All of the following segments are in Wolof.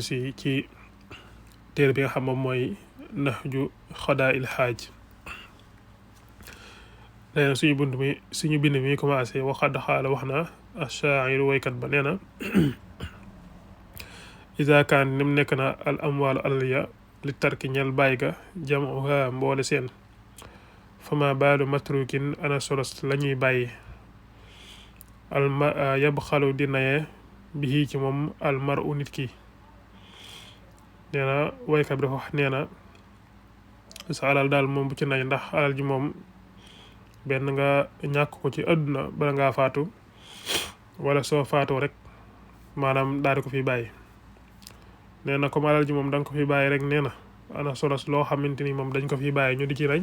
si ci téere bi nga xam moom mooy Nahju Qadaa'il Haaj. nee na suñu bind mi commencé waxad xaala wax na ashaa'iru waykat ba nee na iza kaan nim nekk na al amwaalu alal ya li tarki ñel bàyyi ga jamuha mboole seen fama baalu matrukin ana solos la ñuy bàyyi yabxalu di naye bi ci moom almaru nit ki. nee na waykat bi dafa wax nee na sa alal daal moom bu ci nay, ndax alal ji moom benn nga ñàkk ko ci àdduna bala ngaa faatu wala soo faatoo rek maanaam daal di ko fi bàyyi. nee na comme alal ji moom da nga ko fi bàyyi rek nee na ana solos loo xamante ni moom dañ ko fi bàyyi ñu di ci rey.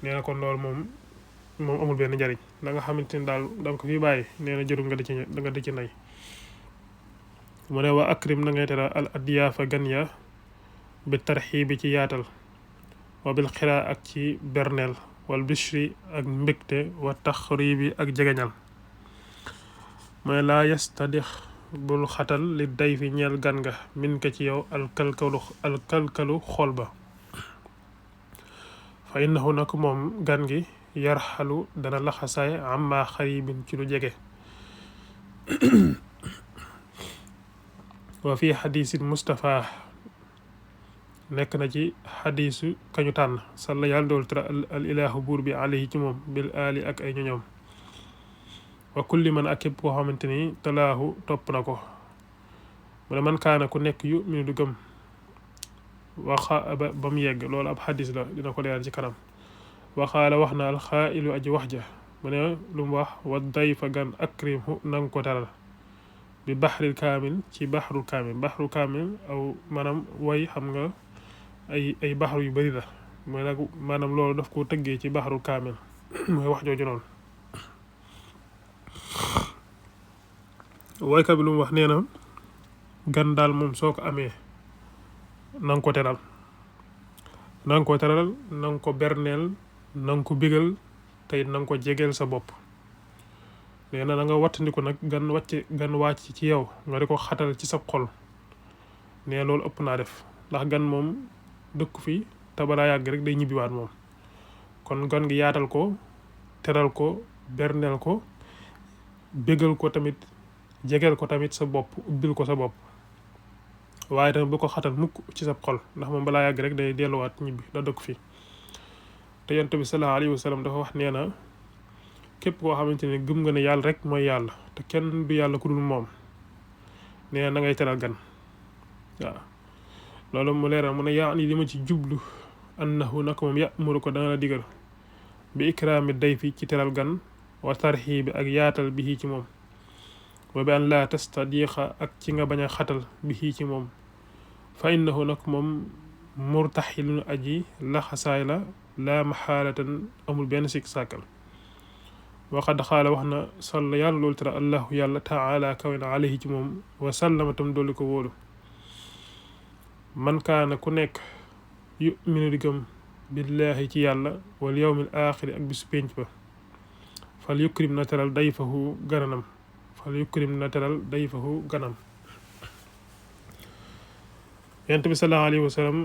nee na kon loolu moom amul benn njariñ la nga xamante ni daal da nga ko fi bàyyi nee na jërul nga di ci nay. mu ne wa akrim na ngay teral al adiyaafa gan ya bi tarxiibi ci yaatal wa bil xiraa ak ci berneel wal bishri ak mbégte wa taxribi ak jegeñal. mu ne laa yastadix bul xatal li day fi ñeel gan nga min ka ci yow alkalkalu xool ba fa innahu nag moom gan gi yarxalu dana laxasaay amma xaribin ci lu jege. wa fi xadiisin Mustafa nekk na ci xadiisu kañu tànn salla yàlla dool tara al ilaahu buur bi alayhi ci moom bil aali ak ay ñoñoom wa kulli man ak képp koo xamante ni talaahu topp na ko. mu ne man kaana ku nekk yu minu du gëm waxa ba mu yegg loolu ab xadis la dina ko leeral ci kanam. waxaala wax na alxaa'ilu aji wax ja mu ne lu mu wax wa dayfa gan akrimhu nanga ko taral bi baxril kaamil ci baxrul kaamil aw maanaam way xam nga ay baxru yu bari la mooy nag maanaam loolu daf ko tëggee ci baxrul kaamil mooy wax jooju noonu. waykat bi lu mu wax nee na gan daal moom soo ko amee na nga ko teral na nga ko berneel na nga ko bégal tey na nga ko jegeel sa bopp. nee na nga wattandiku nag gan wàcc ci yow nga di ko xatal ci sa xol. nee loolu ëpp naa def ndax gan moom dëkk fi te balaa yàgg rek day ñibbiwaat moom. kon gan gi yaatal ko teral ko berneel ko bégal ko tamit jegeel ko tamit sa bopp ubbil ko sa bopp waaye tamit bu ko xatal mukk ci sa xol ndax moom balaa yàgg rek day delluwaat ñibbi da dëkk fi. te yonent bi sallallahu alayhi wa sallam dafa wax nee na képp koo xamante ne gëm nga ne yàlla rek mooy yàlla te kenn du yàlla ku dul moom nee na ngay teral gan. waaw loolu mu leeral mu ne yaa ni li ma ci jublu annahu nag moom ya'muru ko dana la digal bi ikraami dayfi ci teral gan wa tarxiibi ak yaatal bi ci moom wa bi an laa tastadiqa ak ci nga bañ a xatal bi ci moom fa innahu nag moom murtaxilun aji laxasaay la laa maxaalatan amul benn sikk sàkkal. waqad xaala wax na salla yàlla loolu tara allahu yàlla taala kawe na alayhi ci moom wa sallama tam dolli ko wóolu. man kaana ku nekk yuminu di gëm billaahi ci yàlla wal yawmil aaxiri ak bisu pénc ba fal yukrim na teral dayfahu ganam. yonent bi sallallahu alayhi wa sallam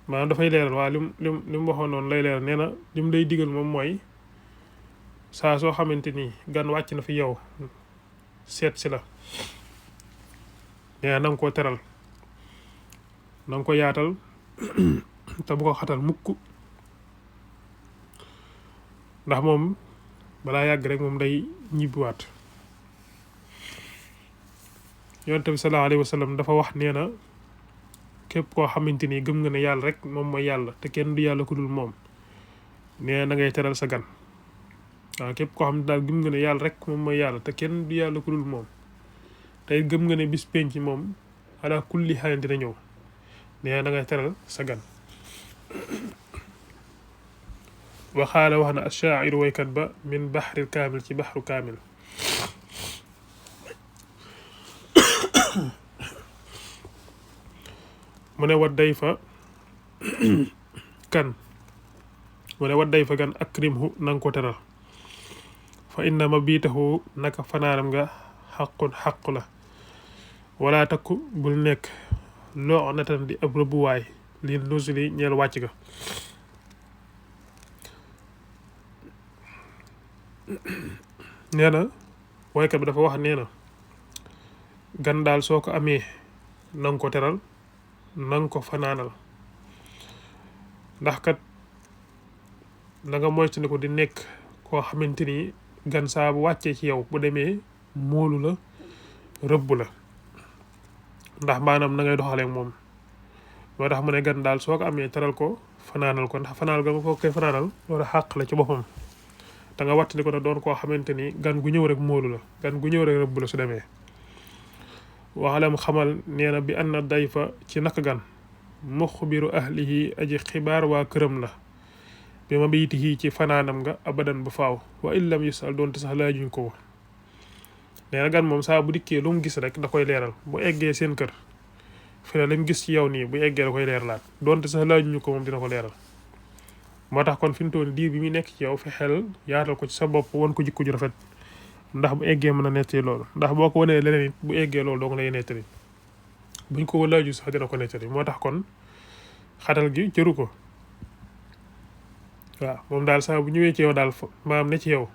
maanaam dafay leeral waa li mu waxoon noonu lay leeral. nee na li mu lay digal moom mooy saa soo xamante ni gan wàcc na fi yow seet si la nee na nga ko teral na nga ko yaatal te bu ko xatal mukk ndax moom balaa yàgg rek moom day ñibbiwaat. yonent bi sallallahu alayhi wa sallam dafa wax nee na képp koo xamante ni gëm nga ne yàlla rek moom mooy yàlla te kenn du yàlla ku dul moom nee na ngay teral sa gan. waaw képp koo xam ne daal gëm nga ne yàlla rek moom mooy yàlla te kenn du yàlla ku dul moom tey gëm nga ne bis penc moom ala kulli xaalin dina ñëw nee na ngay teral sa gan. waxaala wax na ashaa'iru waykat ba min baxril kaamil ci baxru kaamil. mu ne wat day fa gan akrimhu nanga ko teral fa inna mabiitahu naka fanaanam nga xaqun xaq la wala takku bul nekk loo natan di ab rëbbuwaay li nusuli ñeel wàcc ga nee na woykat bi dafa wax nee na gan daal soo ko amee nanga ko teral nanga ko fanaanal ndax kat na nga moytandiku di nekk koo xamante ni gan saa bu wàccee ci yow bu demee móolu la rëbb la ndax maanaam na ngay doxalee moom moo tax mu ne gan daal soo ko amee teral ko fanaanal ko ndax fanaanal ga nga ko koy fanaanal loolu xàq la ci boppam te nga wattandi ko ne doon koo xamante ni gan gu ñëw rek móolu la gan gu ñëw rek rëbb la su demee waxalam xamal nee na bi anna dayfa ci naka gan muxbiru ahlihi aji xibaar waa këram la bi ma baytihi ci fanaanam nga abadan ba faaw wa illam yusal doonte sax laajuñ ko nee na gan moom saa bu dikkee lu mu gis rek da koy leeral bu eggee seen kër fi ne lim gis ci yow nii bu eggee da koy leeralaat doonte sax laajuñu ko moom dina ko leeral moo tax kon fi mu toll diir bi muy nekk ci yow fexeel yaatal ko ci sa bopp wan ko jikko ju rafet ndax bu eggee mën a nettali loolu ndax boo ko wanee leneen it bu eggee loolu doo ko lay nettali buñ ko laaju sax dina ko nettali moo tax kon xatal gi jëru ko waaw moom daal saa bu ñëwee ci yow daal maam ne ci yow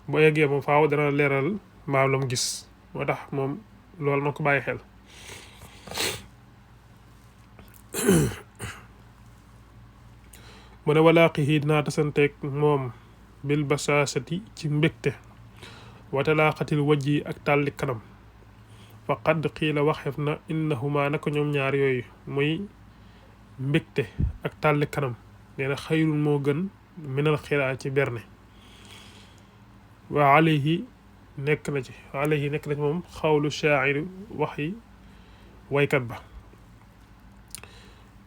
bu eggee moom faaw dana leeral maam la mu gis moo tax moom loolu na ko bàyyi xel mu ne walaaqihi dinaa tasanteeg moom bil basaasati ci mbégte watalaaxatil wajji ak tàlli kanam fa qad qiila waxeef na innahuma naka ñoom ñaar yooyu muy mbégte ak tàlli kanam nee na xayrun moo gën minal xiraa ci berne waa alayhi nekk na ci moom xawlu shaa'iri waxi waykat ba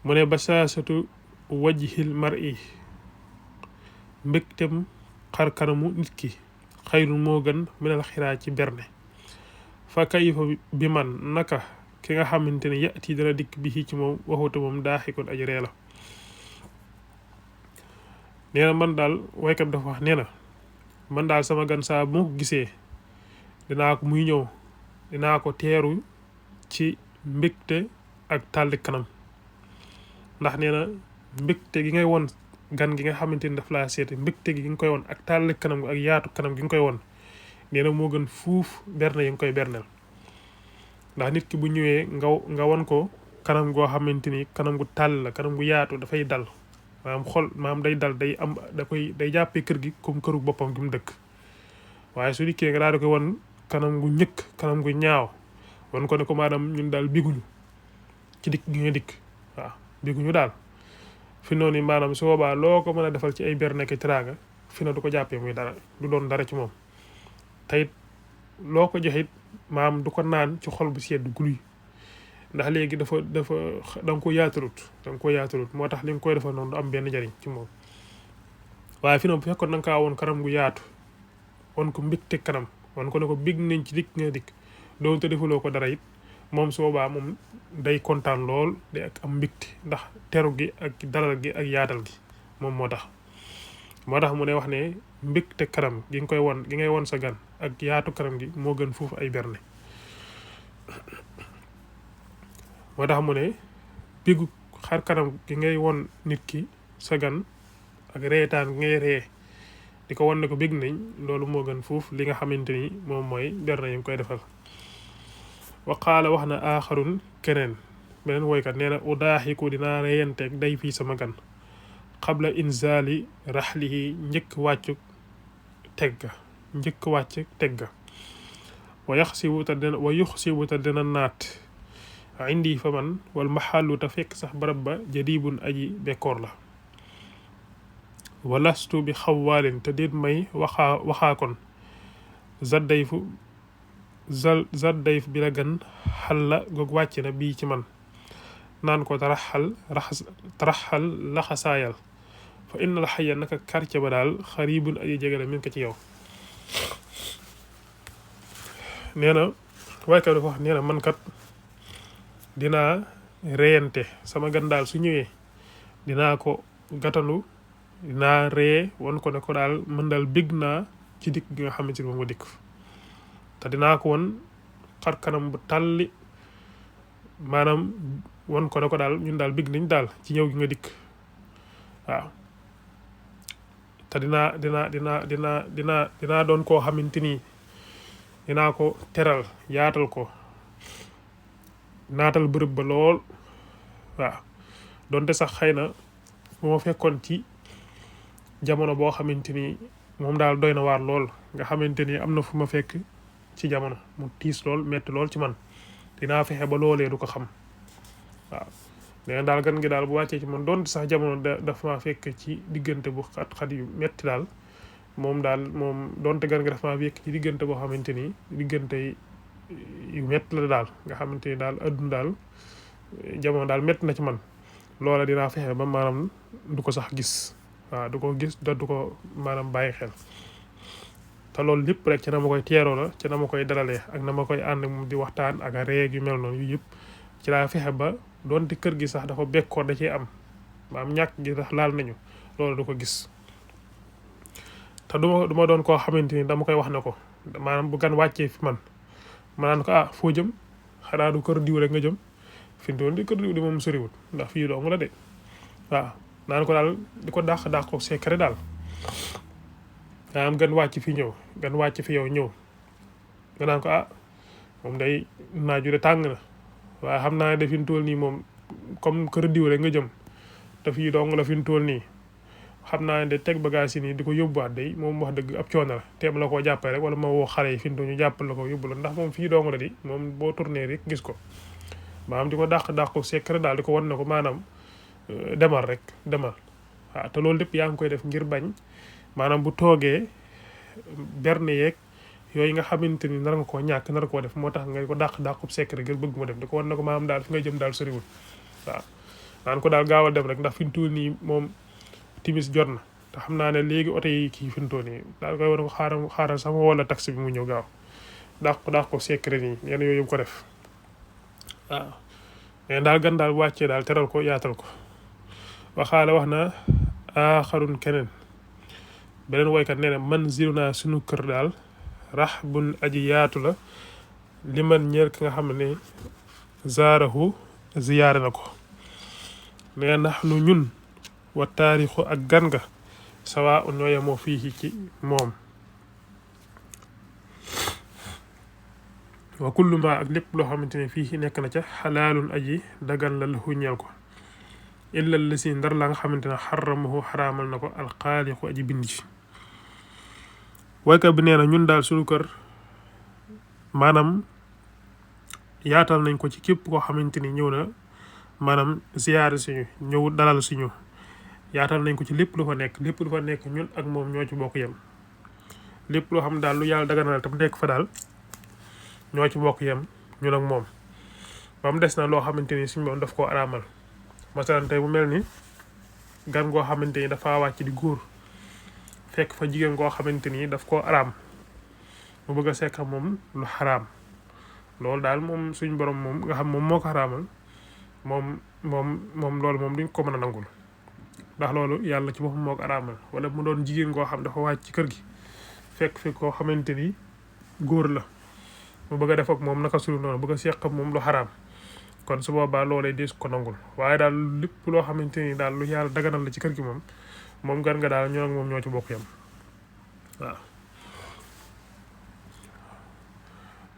mu ne basaasatu wajhil mar'i mbégtem xar kanamu nit ki xayrun moo gën minal xiraa ci berne fa kayfa bi man naka ki nga xamante ne yati dana dikk bi ci moom waxute moom daaxikoon aji ree la nee na man daal waykat dafa wax nee na man daal sama gan saa bu ma ko gisee dinaa ko muy ñëw dinaa ko teeru ci mbégte ak tàlli kanam ndax nee na mbégte gi ngay won gan gi nga xamante ni daf laa seeti mbégte gi nga koy won ak tàlli kanam ak yaatu kanam gi nga koy won nee na moo gën fuuf berne yi nga koy berneel ndax nit ki bu ñëwee nga won ko kanam goo xamante ni kanam gu tàll la kanam gu yaatu dafay dal maanaam day dal day jàppee kër gi comme këru boppam gi mu dëkk waaye su dikkee nga daal di koy won kanam gu ñëkk kanam gu ñaaw wan ko ne ko maanaam ñun daal biguñu ci dikk gi nga dikk waaw biguñu daal fi noonu maanaam su boobaa loo ko mën a defal ci ay berne ki teraanga fi na du ko jàppee muy dara du doon dara ci moom tayit loo ko joxit maam du ko naan ci xol bu sedd guluy ndax léegi dafa da nga ko yaatalut moo tax li nga koy defal noonu du am benn njariñ ci moom waaye fi noonu bu fekkoon da nga kaa woon kanam gu yaatu won ko mbégte kanam wan ko ne ko bég nañ ci dikk nga dikk doonte defuloo ko dara it moom soobaa moom day kontaan lool day ak am mbégte ndax teru gi ak dalal gi ak yaatal gi moom moo tax mu ne wax ne mbégte kanam gi nga koy won gi ngay won sa gan ak yaatu kanam gi moo gën foofu ay berne moo tax mu ne bigu xar kanam gi ngay won nit ki sa gan ak reetaan gi ngay ree di ko won ne ko bég nañ loolu moo gën foofu li nga xamante ni moom mooy berne yi nga koy defal wa qaala wax na aaxarun keneen beneen woykat nee na udaaxiku dinaa reyenteeg day fii sama gan qabla inzaali raxlihi njëkk wàcc tegga wa yuxsibu te dina naat indi fa man wal maxallu te fekk sax barab ba jadibun aji bekkoor la walastu bi xawaalin te déet may waxaa kon zaddayf bi la gan xal la goog wàcc na bii ci man naan ko taraxal laxasaayal fa innal xaya naka quartier ba daal xaribun aji jegale min ko ci yow nee na waykat dafa wax nee na man kat dinaa reyante sama gan daal su ñëwee dinaa ko gàttandu dinaa ree wan ko ne ko daal man daal bég naa ci dikk gi nga xamante ni moom nga dikk te dinaa ko won xar kanam bu tàlli maanaam won ko ne ko daal ñun daal big nañ daal ci ñëw gi nga dikk waaw te dinaa doon koo xamante ni dinaa ko teral yaatal ko naatal bërëb ba lool waaw donte sax xëy na bu ma fekkoon ci jamono boo xamante ni moom daal doy na waar lool nga xamante ni am na fu ma fekk ci jamono mu tiis lool metti lool ci man dinaa fexe ba loolee du ko xam waaw nee daal gan gi daal bu wàccee ci man donte sax jamono dafa ma fekk ci diggante bu xat-xat yu metti daal moom donte gan gi dafa ma fekk ci diggante boo xamante ni diggante yu metti la daal nga xamante ni daal adduna daal jamono daal metti na ci man loola dinaa fexe ba maanaam du ko sax gis waaw du ko gis da du ko maanaam bàyyi xel te loolu lépp rek ci na ma koy teeroo la ci na ma koy dalalee ak na ma koy ànd moom di waxtaan ak a reeg yu mel noonu yu yëpp ci laa fexe ba doonte kër gi sax dafa bekkoor da cee am maanaam ñàkk gi sax laal nañu loolu du ko gis te du ma doon koo xamante ni dama koy wax ne ko maanaam bu gan wàccee fi man ma naan ko foo jëm xanaa du kër diw rek nga jëm fi mu toll di kër diw di moom soriwul ndax fii dong la de waaw naan ko daal di ko dàq ko secret daal maanaam gan wàcc fi ñëw gan wàcc fi yow ñëw nga naan ko moom day naaju de tàng na waaye xam naa ne de fi mu toll nii moom comme kër diw rek nga jëm te fii dong la fi mu toll nii xam naa ne de teg bagage yi nii di ko yóbbuwaat day moom wax dëgg ab coono la teem la koo jàppale rek wala ma woo xale yi fi mu toll ñu jàppal la ko yóbbu la ndax moom fii dong la di moom boo tourné rek gis ko maanaam di ko dàq ko secret daal di ko wan ne ko maanaam demal rek demal waaw te loolu lépp yaa ngi koy def ngir bañ maanaam bu toogee berne yeeg yooyu nga xamante ni nar nga koo ñàkk nar koo def moo tax nga ko dàq secret ngir bëgg mu def di ko wan ne ko maanaam daal fi nga jëm daal soriwul waaw naan ko daal gaawal dem rek ndax fi mu toll nii moom timis jot na te xam naa ne léegi oto yi kii fi mu toll nii daal koy war ko xaaral sama wala taxi bi mu ñëw gaaw dàq ko secret nii yenn yooyu yëpp ko def waaw mais daal gan daal wàccee daal teral ko yaatal ko waxaale wax na aaxarun keneen beneen woykat nee na man ziru naa sunu kër daal rax bun aji yaatu la li man ñeer ki nga xam ne zaarahu ziyaare na ko nee nax nu ñun wa taarixu ak gan nga sawa u ñoo yemoo fii ci moom wa kullu ma ak lépp loo xamante ne fii nekk na ca xalaalun aji dagan la lahu ñeel ko illa la si ndar la nga xamante ne xaramahu xaraamal na ko alxaaliqu aji bind ci waykat bi nee na ñun daal suñu kër maanaam yaatal nañ ko ci képp koo xamante ni ñëw na maanaam ziyaare suñu ñëw dalal suñu yaatal nañ ko ci lépp lu fa nekk ñun ak moom ñoo ci bokk yem lépp loo xam daal lu yàlla daganal tam nekk fa daal ñoo ci bokk yem ñun ak moom ba mu des na loo xamante ni suñu moom daf koo araamal masalan tey bu mel ni gan goo xamante ni dafa wàcc di góor fekk fa jigéen goo xamante ni daf koo araam mu bëgg a sekk moom lu xaraam loolu daal moom suñ borom moom nga xam moom moo ko xaraamal moom loolu moom duñ ko mën a nangul ndax loolu yàlla ci boppam moo ko araamal wala mu doon jigéen goo xam dafa wàcc ci kër gi fekk fi koo xamante ni góor la mu bëgg a def ak moom naka sulu noonu bëgg a seq moom lu xaraam kon su boobaa loolee dees ko nangul waaye daal lépp loo xamante ni daal lu yàlla daganal la ci kër gi moom gan nga daal ñoo ak moom ñoo ci bokk yam waaw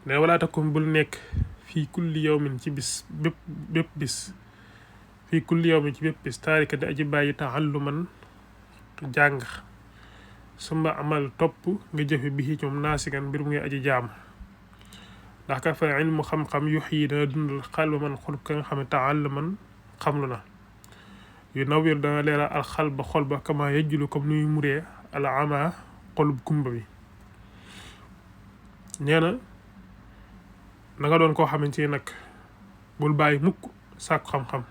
ne walaa takum bul nekk fii kulli yawmin ci bis bépp bis fii kulli yawmin ci bépp bis taarika di aji bàyyi taalluman jàng suma amal topp nga jëfe bi ci moom naasigan mbir mu ngi aji jaam ndax ka fa ilmu xam-xam yux yi dana dundal xalba man xol ka nga xam ne taalluman xamlu na yu nawir dana leeral al xal ba xol ba kama yejjulu comme nuy muree al ama xolub kumba bi nee na nga doon koo xamante ni nag bul bàyyi mukk sàkku xam-xam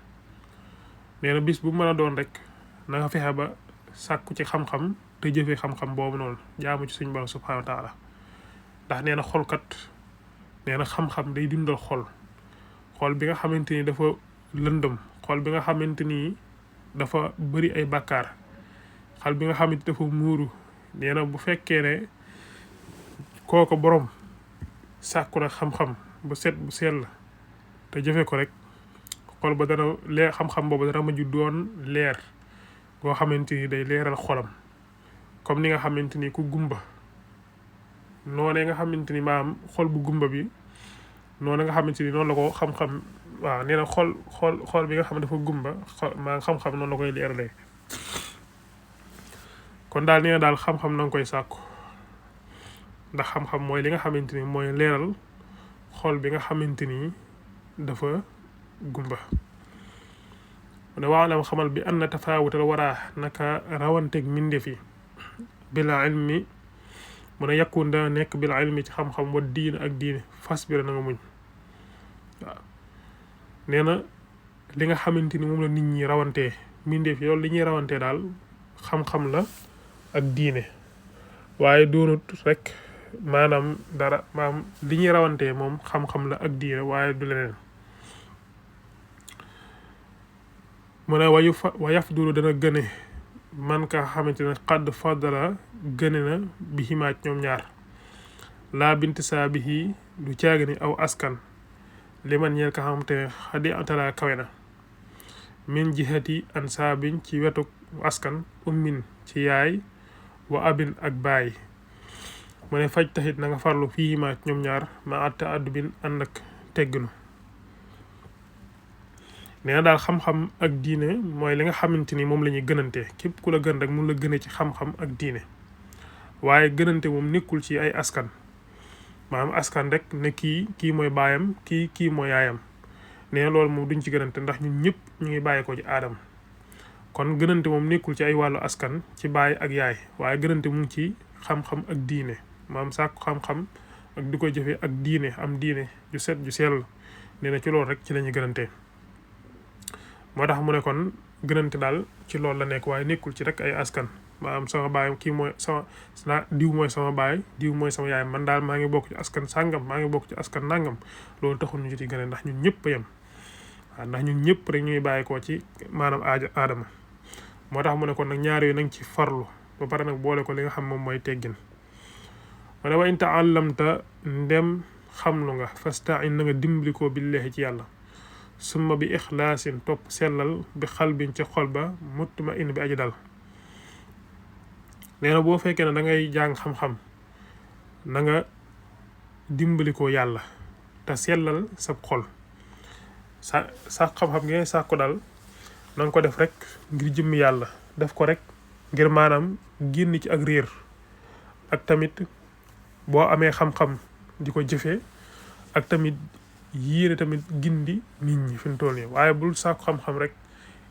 nee na bis bu mën a doon rek na nga fexe ba sàkku ci xam-xam te jëfee xam-xam boobu noonu jaamu ci suñu borom subhanahu wa taala ndax nee na xolkat nee na xam-xam day dundal xol bi nga xamante ni dafa lëndëm xol bi nga xamante ni dafa bëri ay bàkkaar xol bi nga xamante dafa muuru nee bu fekkee ne kooko borom sàkku na xam-xam bu set bu sell te jëfe ko rek xol ba dana leer, xam-xam boobu dana mujj doon leer goo xamante ni day leeral xolam comme ni nga xamante ni ku gumba noonee nga xamante ni maam xol bu gumba bi noonu nga xamante ni noonu la ko xam-xam waaw nee na xol bi nga xam ne dafa gumba maa xam-xam noonu la koy leeralee kon daal nee na daal xam-xam na nga koy sàkku ndax xam-xam mooy li nga xamante ni mooy leeral xol bi nga xamante ni dafa gumba mu ne waalam xamal bi an na tafaawutal waraa naka rawanteeg mbindeef yi bil ilmi mu ne yàkkun dana nekk bil ilmi ci xam-xam wa diine ak diine fas bi na nga muñ waaw nee na li nga xamante ni moom la nit ñi rawantee mbindeef yi loolu li ñuy rawantee daal xam-xam la ak diine waaye doonut rek maanaam dara maanaam li ñuy rawantee moom xam-xam la ak diine waaye du leneen mu ne wa yafdulu dana gëne man ka xamante ne xadd faddala gëne na bi himaaj ñoom ñaar laa bint saa bihi du caagi ni aw askan li man ñeel ka xamante ne xadi antala kawe na min jihati an saabin ci wetuk askan ummin ci yaay wa abin ak baay mu ne faj taxit na nga farlu fii himaaj ñoom ñaar ma atta addu bin ànd ak tegginu nee na daal xam-xam ak diine mooy li nga xamante ni moom la ñuy gënante képp ku la gën rek mun la gëne ci xam-xam ak diine waaye gënante moom nekkul ci ay askan maanaam askan rek ne kii mooy baayam kii mooy yaayam nee na loolu moom duñ ci gënante ndax ñun ñëpp ñu ngi bàyyi ko ci aadama kon gënante moom nekkul ci ay wàllu askan ci baay ak yaay waaye gënante mu ngi ci xam-xam ak diine maanaam sàkku xam-xam ak di ko jëfe ak diine am diine ju set ju sell nee na ci loolu rek ci la ñuy gënante moo tax mu ne kon gënante daal ci loolu la nekk waaye nekkul ci rek ay askan maanaam sama baay kii mooy sama diw mooy sama baay diw mooy sama yaay man daal maa ngi bokk ci askan sàngam maa ngi bokk ci askan nàngam loolu taxul ñu ci gëne ndax ñun ñëpp a yem waaw ndax ñun ñëpp rek ñuy bàyyi ko ci maanaam aadama moo tax mu ne kon nag ñaar yooyu nanga ci farlu ba pare nag boole ko li nga xam moom mooy teggin mu ne wa in taallamta ndem xam lu nga fastain na nga dimbali ko billahi ci yàlla summa bi ixlaasin topp sellal bi xalbin ci xol ba mutma in bi aji dal nee na boo fekkee ne da ngay jàng xam-xam na nga dimbali ko yàlla te sellal sab xol sa xam-xam ngeen sax ko dal na nga ko def rek ngir jëmmi yàlla def ko rek ngir maanaam génn ci ak réer ak tamit boo amee xam-xam di ko jëfee ak tamit yéene tamit gindi nit ñi fi mu toll nii waaye bul sàkku xam-xam rek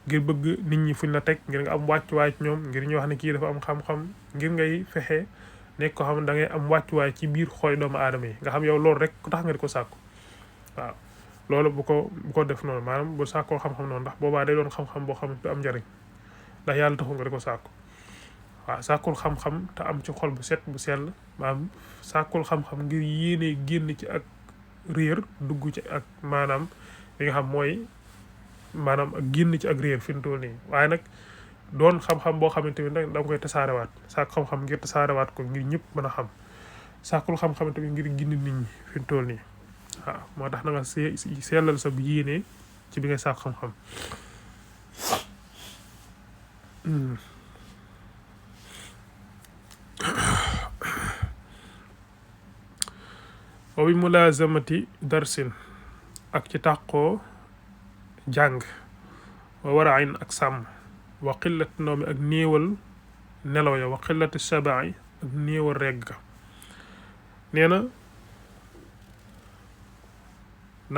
ngir bëgg nit ñi fuñ la teg ngir nga am wàccuwaay ci ñoom ngir ñu wax ne kii dafa am xam-xam ngir ngay fexe nekk ko xam ne da ngay am wàccuwaay ci biir xooy doomu aadama yi nga xam yow loolu rek tax nga di ko sàkku waaw loolu bu ko def noonu maanaam bu sàkkoo xam-xam noonu ndax boobaa day doon xam-xam boo xam ne du am njariñ ndax yàlla taxul nga di ko sàkku waaw sàkkul xam-xam te am ci xol bu set bu sell maanaam sàkkul xam-xam ngir yéene génn ci ak réer dugg ci ak maanaam li nga xam mooy maanaam ak génn ci ak réer fi mu toll nii waaye nag doon xam-xam boo xamante ni nag da nga koy tasaarewaat sàkk xam-xam ngir tasaarewaat ko ngir ñëpp mën a xam sàkkul xam-xam tamit ngir gindi nit ñi fi mu toll nii waaw moo tax na nga sellal sa yéene ci bi ngay sàkk xam-xam wa bi mulazamati darsin ak ci tàqoo jàng wa waraayin ak sàmm wa qillati nawmi ak néewal nelaw ya wa qillati shaba'i ak néewal regg nee na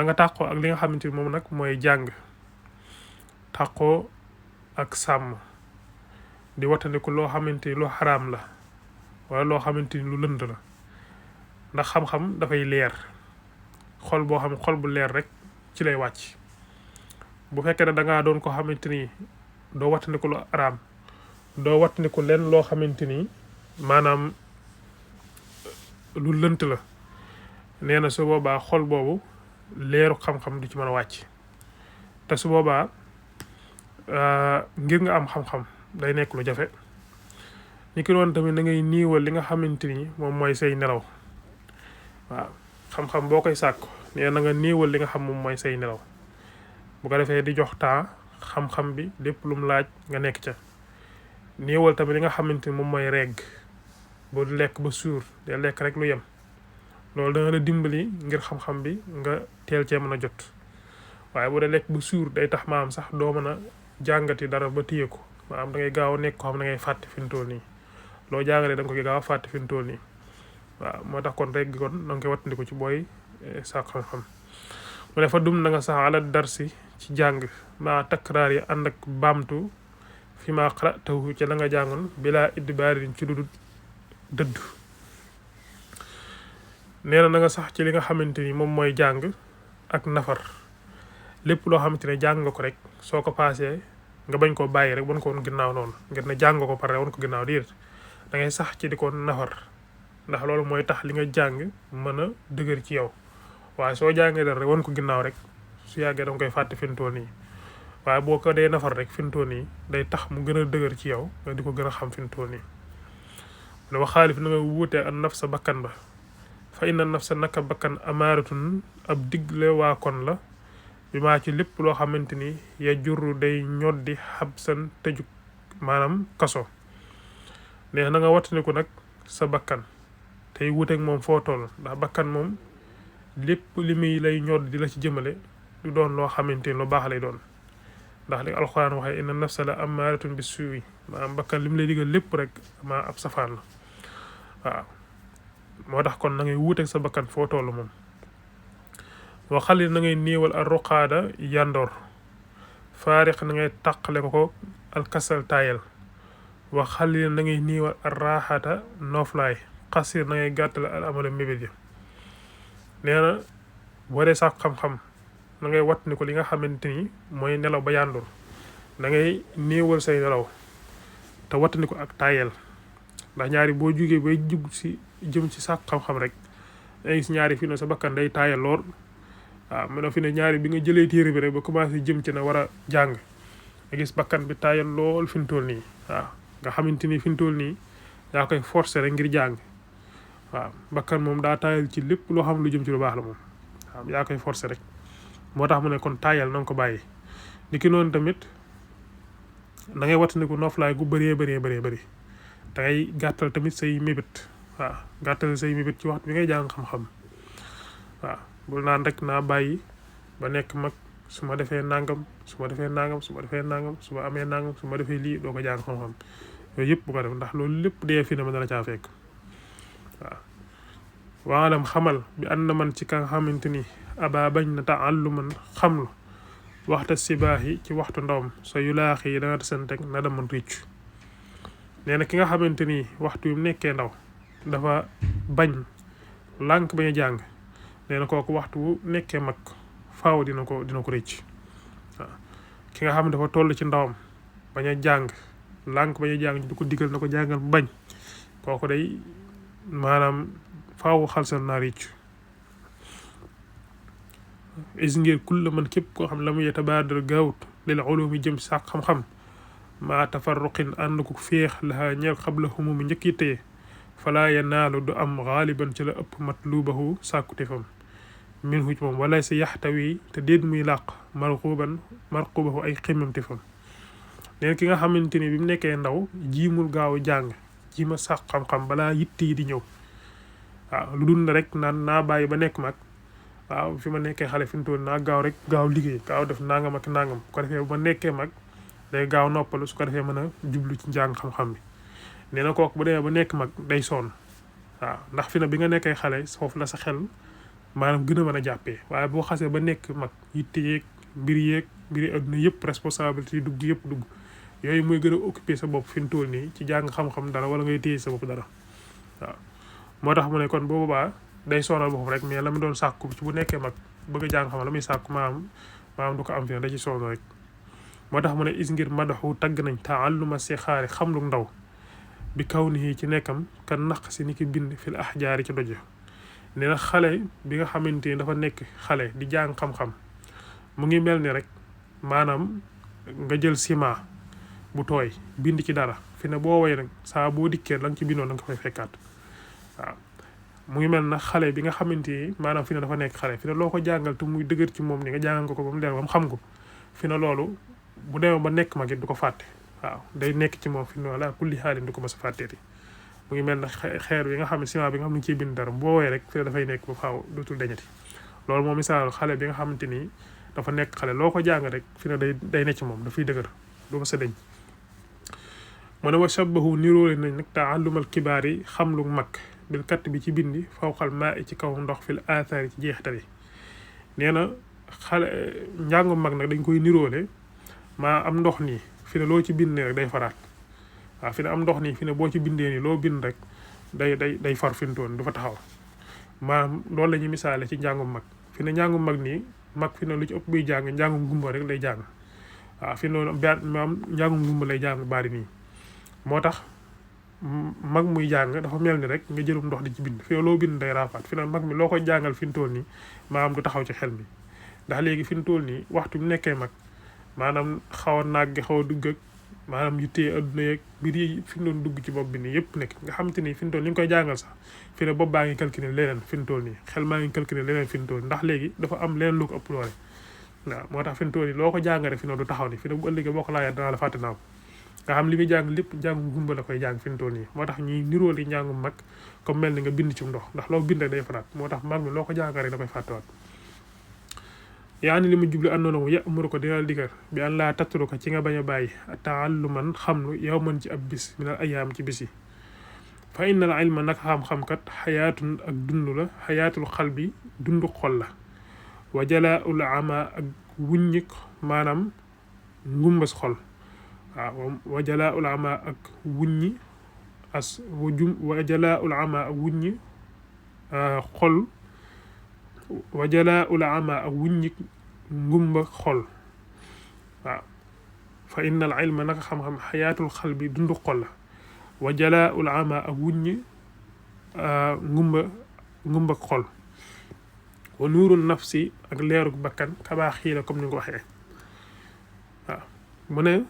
nga tàqoo ak li nga xamante ni moom nag mooy jàng tàqoo ak sàmm di wattandiku loo xamante ni lu xaraam la wala loo xamante ni lu lënd la ndax xam-xam dafay leer xol boo xam xol bu leer rek ci lay wàcc bu fekkee ne da ngaa doon ko xamante ni doo wattandiku lu araam doo wattandiku leen loo xamante ni maanaam lu lënt la nee na su boobaa xol boobu leeru xam-xam du ci mën a wàcc te su boobaa ngir nga am xam-xam day nekk lu jafe ni ki doon tamit da ngay niiwal li nga xamante ni moom mooy say nelaw waaw xam-xam boo koy sàkku nee na nga néewal li nga xam moom mooy say nelaw bu ko defee di jox temps xam-xam bi lépp lu mu laaj nga nekk ca néewal tamit li nga xamante ni moom mooy regg boo di lekk ba suur de lekk rek lu yem loolu dana la dimbali ngir xam-xam bi nga teel cee mën a jot waaye bu dee lekk ba suur day tax maam sax doo mën a jàngati dara ba téye ko maam da ngay gaaw a nekk ko xam da ngay fàtte fi mu toll nii loo jàngalee da nga ko gaaw a fàtte fi mu toll nii waaw moo tax kon regg kon da nga koy wattandiku ci booy saak xam-xam mu ne fa dum na nga sax ala darsi ci jàng maa takraar yi ànd ak baamtu fi maa qara'tahu ca la nga jàngoon bilaa idbaarin ci lu dëdd nee na nga sax ci li nga xamante ni moom mooy jàng ak nafar lépp loo xamante ne jàng nga ko rek soo ko paasee nga bañ koo bàyyi rek wan ko woon ginnaaw noonu ngir ne jàng ko pare wan ko ginnaaw déedéet da ngay sax ci di ko nafar ndax loolu mooy tax li nga jàng mën a dëgër ci yow waaye soo jàngee dara rek wan ko ginnaaw rek su yàggee da nga koy fàtte fintoon nii waaye boo ko dee nafar rek fintoon nii day tax mu gën a dëgër ci yow nga di ko gën a xam fintoon nii ne waxaalif na nga wuute an naf sa bakkan ba fa inna naf sa naka bakkan amaaratun ab digle waa kon la bi maa ci lépp loo xamante ni ya jurru day ñoddi xabsan tëju maanaam kaso neex na nga wattandiku nag sa bakkan tey wuuteeg moom foo toll ndax bakkan moom lépp li muy lay ñodd di la ci jëmale du doon loo xamante ni lu baax lay doon ndax li alxuraan waxee inna nafsa la amaaratun bi suu'i maanaam bakkan li mu lay digal lépp rek maa ab safaan la waaw moo tax kon na ngay wuuteeg sa bakkan foo toll moom wa xalit na ngay néewal al ruqaada yandoor faariq na ngay taqale ko alkasal taayal wa xalit na ngay néewal al raaxata nooflaay xasir na ngay gàttale al amala mébét ya nee na boo dee sax xam-xam na ngay watt ni ko li nga xamante ni mooy nelaw ba yandoor da ngay néewal say nelaw te watt ni ko ak taayal ndax ñaari boo jugee bay jug si jëm ci sax xam-xam rek dangay gis ñaari fi ne sa bakkan day taayal lool waaw mu ne fi ne ñaari bi nga jëlee téere bi rek ba commencé jëm ci na war a jàng nga gis bakkan bi taayal lool fi mu toll nii waaw nga xamante ni fi mu toll nii daa koy forcer rek ngir jàng waaw bakkan moom daa taayal ci lépp loo xam lu jëm ci lu baax la moom waaw yaa koy forcer rek moo tax mu ne kon taayal na nga ko bàyyi ni ki noonu tamit da ngay wattandiku noflaay gu bëree bëri da ngay gàttal tamit say mébét waaw gàttal say mébét ci waxtu bi ngay jàng xam-xam waaw bul naan rek naa bàyyi ba nekk mag su ma defee nangam su ma defee nangam su ma defee nangam su ma amee nangam su ma defee lii doo ko jàng xam-xam yooyu yëpp bu ko def ndax loolu lépp dee fi ne ma dana caa fekk waaw waalam xamal bi ànd na man ci ka nga xamante ni aba bañ na taalluman xamlu waxta sibaax yi ci waxtu ndawam sa yu laax yi danga tasanteg na daman riccu nee na ki nga xamante ni waxtu yu nekkee ndaw dafa bañ lànk bañ a jàng nee na kooku waxtu wu nekkee mag faaw dina ko rëcc waaw ki nga xam ne dafa toll ci ndawam bañ a jàng lànk bañ a jàng du ko digal na ko jàngal bañ kooku day maanaam faaw xalsal naa rëcc is ngir kulla man képp koo xam la mu yetabaadar gaawut lil ulumi jëm sax xam-xam maa tafarruqin ànd ko féex laha ñeel xabla humumi njëkk yi téye falaa yanaalu du am xaaliban ci la ëpp matlubahu sàkkutifam min huj moom wala si yaxtawi te déet muy làq marqubahu ay ximamtifam neen ki nga xamante ni bi mu nekkee ndaw jiimul gaaw jàng jiima sax xam-xam balaa yitt yi di ñëw waaw lu dul na rek naan naa bàyyi ba nekk mag waaw fi ma nekkee xale fi mu toll naa gaaw rek gaaw liggéey gaaw def nangam ak nangam bu ko defee bu ma nekkee mag day gaaw noppalu su ko defee mën a jublu ci njàng xam-xam bi nee na kooku bu demee ba nekk mag day sonn waaw ndax fi na bi nga nekkee xale foofu la sa xel maanaam gën a mën a jàppee waaye boo xasee ba nekk mag yitte yeeg mbiri adduna yëpp responsabilité yi dugg yëpp dugg yooyu mooy gën a occupé sa bopp fi mu toll nii ci jàng xam-xam dara wala ngay téye sa bopp dara waaw moo tax mu ne kon boobu baa day sonal boppam rek mais la mu doon sàkku ci bu nekkee mag bëgg a jàng xam la muy sàkku maam du ko am fi ne da ci sonn rek moo tax mu ne is ngir madaxu tagg nañ taalluma si xaari xam lu ndaw bi kaw ni ci nekkam kan naq si ni ki bind fil ahjaari ci dojo nee na xale bi nga xamante ni dafa nekk xale di jàng xam-xam mu ngi mel ni rek maanaam nga jël ciment bu tooy bind ci dara fi ne boo woy nag saa boo dikkee la nga ci bindoon da nga ko fay fekkaat waaw mu ngi mel na xale bi nga xamante ni maanaam fi ne dafa nekk xale fi ne loo ko jàngal te muy dëgër ci moom ni nga jàngal ko ba mu leer ba mu xam ko fi ne loolu bu demee ba nekk mag it du ko fàtte waaw day nekk ci moom fi ne wala kulli xaalin du ko mës a fàtteeti mu ngi mel na xeer bi nga xam ne ciment bi nga xam ne ciy bind dara boo woowee rek fi ne dafay nekk ba faaw dootul dañati loolu moom misaal xale bi nga xamante ni dafa nekk xale loo ko jàng rek fi ne day nekk ci moom dafay dëgër du mës a dañ mu ne wa shabbahu niroole nañ nag taallumal kibaar yi xam lu mag bil katt bi ci bindi fawqal maa ci kaw ndox fil athar yi ci jeexital yi nee na xale njàngu mag nag dañ koy niroole maa am ndox nii fi ne loo ci bind rek day faraat waaw fi ne am ndox nii fi ne boo ci bindee nii loo bind rek day far fintoon du fa taxaw maanaam loolu la ñuy misaale ci njàngum mag fi ne njàngum mag nii mag fi ne lu ci ëpp buy jàng njàngum gumba rek lay jàng waaw fi ne maam njàngum gumba lay jàng bari nii moo tax mag muy jàng dafa mel ni rek nga jëlum ndox di ci bind fi loo bind day raafaat fi ne mag mi loo koy jàngal fi mu toll nii maanaam du taxaw ci xel mi ndax léegi fi mu toll nii waxtu bu nekkee mag maanaam xaw a naag xaw a dugg ak maanaam yu téye adduna yeeg mbir yi fi mu doon dugg ci bopp bi nii yëpp nekk nga xamante ni fi mu toll li nga koy jàngal sax fi ne bopp baa ngi calculer leneen fi mu toll nii xel maa ngi calculer leneen fi mu toll ndax léegi dafa am leneen lu ko ëpp doole waaw moo tax fi mu toll nii loo ko jàngale fi ne du taxaw ni fi ne bu ëllëgee boo ko laajee danaa la fàtte naa ko nga xam li muy jàng lépp njàngum gumba la koy jàng fi mu toll nii moo tax ñuy niróoli njàngum mag comme mel ni nga bind ci ndox ndax loo bind rek day faraat moo tax mag mi loo ko jàngal rek da koy fàttewaat yaa ni li mu jublu àndoona mu ya'muru ko dina digal bi an laa tatturu ko ci nga bañ a bàyyi taalluman xam lu yow mën ci ab bis minal ayaam ci bis yi fa innal ilma nag xam-xam kat xayaatun ak dund la xayaatul xal bi dundu xol la wa jalaaul ama ak wuññik maanaam ngumbas xol waaw wa jalaaul ama ak wuññi wa jalaaul ama ak wuññi xol wa jalaaul ama ak wuññi ngumba xol waaw fa innal ilma naka xam-xam xayaatul xal bi dundu xol la wa jalaaul ama ak wuññi ngumba xol wa nuurul nafsi ak leeruk bakkan kabaa xiila comme ni nga ko waxee waaw mu ne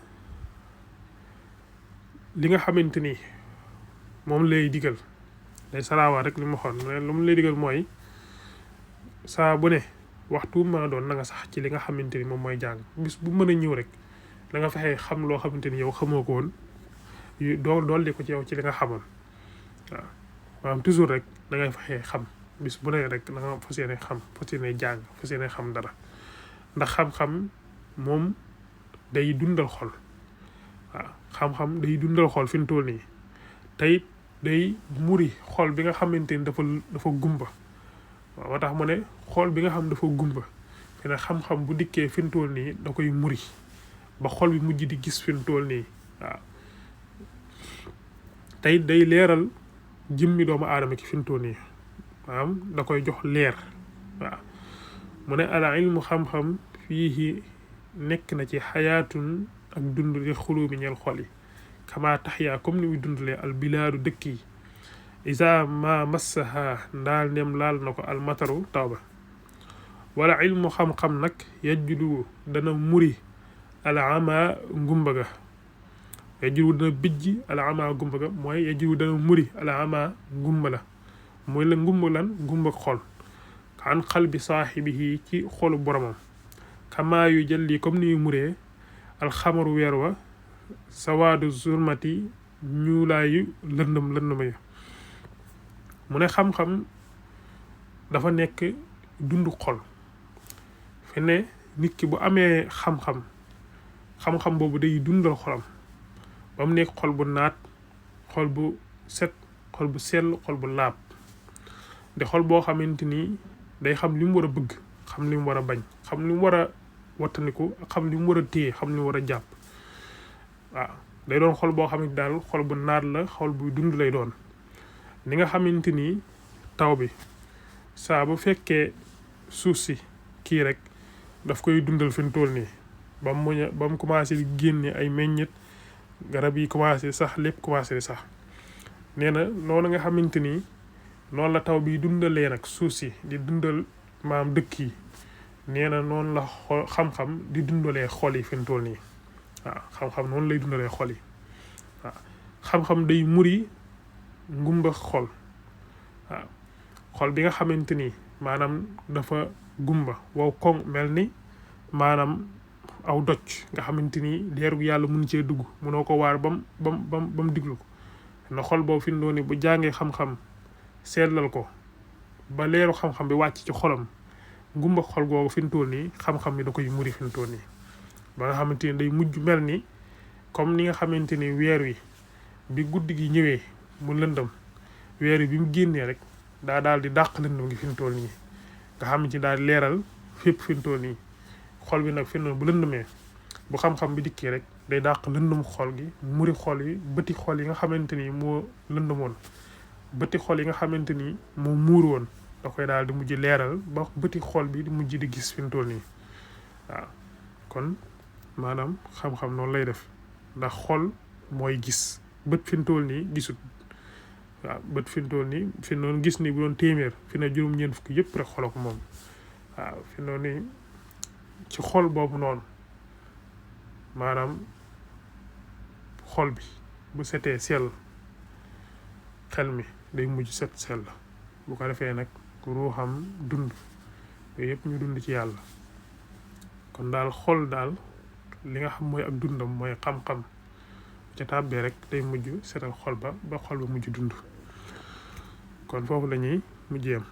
li nga xamante ni moom lay digal day salaawaat rek li ma xoon mu ne lu mu lay digal mooy saa bu ne waxtu mën a doon na nga sax ci li nga xamante ni moom mooy jàng bis bu mën a ñëw rek da nga fexee xam loo xamante ni yow xamoo ko woon dool di ko ci yow ci li nga xamoon waaw maanaam toujours rek da ngay fexee xam bis bu ne rek da nga fas yéene xam fas yéene jàng fas yéene xam dara ndax xam-xam moom day dundal xol waaw xam-xam day dundal xol fi mu toll nii tey day muri xol bi nga xamante ni dafa gumba waaw moo tax mu ne xol bi nga xam dafa gumba te ne xam-xam bu dikkee fi mu toll nii da koy muri ba xol bi mujj di gis fi mu toll nii waaw tey day leeral jëmmi doomu aadama ki fi mu toll nii maanaam da koy jox leer waaw mu ne ala ilmu xam-xam fii nekk na ci xayaatun ak dund li xulu bi ñeel xol yi kama tax yaa comme ni muy dundalee al bilaadu dëkk yi isa ma massaha ndaal nem laal na ko almataru taw ba wala ilmu xam-xam nag yajjudu dana muri alama ngumba ga yajjudu dana bijji alama ngumba ga mooy yajjudu dana muri alama ngumba la mooy la ngumba lan ngumba xol kan xal bi saaxibihi ci xolu boromam kama yu jëlli comme ni muree alxamaru weer wa sawaadu zurmati ñuulaayu lëndëm ya mu ne xam-xam dafa nekk dundu xol fi ne nit ki bu amee xam-xam boobu day dundal xolam ba mu nekk xol bu naat xol bu set xol bu sell xol bu laab de xol boo xamante ni day xam li mu war a bëgg xam li mu war a bañ xam li mu war a wattandiku xam li mu war a téye xam li mu war a jàpp waaw day doon xol boo xamante daal xol bu naat la xol bu dund lay doon ni nga xamante ni taw bi saa bu fekkee suuf si kii rek daf koy dundal fi mu toll nii ba mu commencé di génne ay meññet garab yi commencé sax lépp commencé di sax nee na noonu nga xamante ni noonu la taw bi dundalee nag suuf si di dundal maam dëkk yi nee na noonu la xam-xam di dundalee xol yi fi mu toll nii waaw xam-xam noonu lay dundalee xol yi waaw xam-xam day muri ngumba xol waaw xol bi nga xamante ni maanaam dafa gumba wow koŋ mel ni maanaam aw doj nga xamante ni leeru yàlla mun cee dugg munoo ko waar bam diglu ko na xol boobu fi mu doon bu jàngee xam-xam seetlal ko ba leeru xam-xam bi wàcc ci xolam gumba xol googu fi mu toll nii xam-xam bi da koy muri fi mu toll nii ba nga xamante ni day mujj mel ni comme ni nga xamante ni weer wi bi guddi gi ñëwee mu lëndëm weer wi bi mu génnee rek daal di dàq lëndëm gi fi mu toll nii nga xamante ni daal di leeral fépp fi mu toll nii xol bi nag fi mu bu lëndëmee bu xam-xam bi dikkee rek day dàq lëndëm xol gi muri xol yi bëti xol yi nga xamante ni moo lëndëmoon bëti xol yi nga xamante ni moo muur woon da koy daal di mujj leeral ba bëti xol bi di mujj di gis fi mu toll nii waaw kon maanaam xam-xam noonu lay def ndax xol mooy gis bët fi mu toll nii gisut waaw bët fi mu toll nii fi noonu gis ni bu doon téeméer fi na juróom-ñeent fukki yëpp rek xolo ko moom waaw fi noonu nii ci xol boobu noonu maanaam xol bi bu setee sell xel mi day mujj set sell bu ko defee nag ruuxam dund yooyu yëpp ñu dund ci yàlla kon daal xol daal li nga xam mooy ak dundam mooy xam-xam ca tàbbee rek day mujj setal xol ba xol ba mujj dund kon foofu la ñuy mujjeem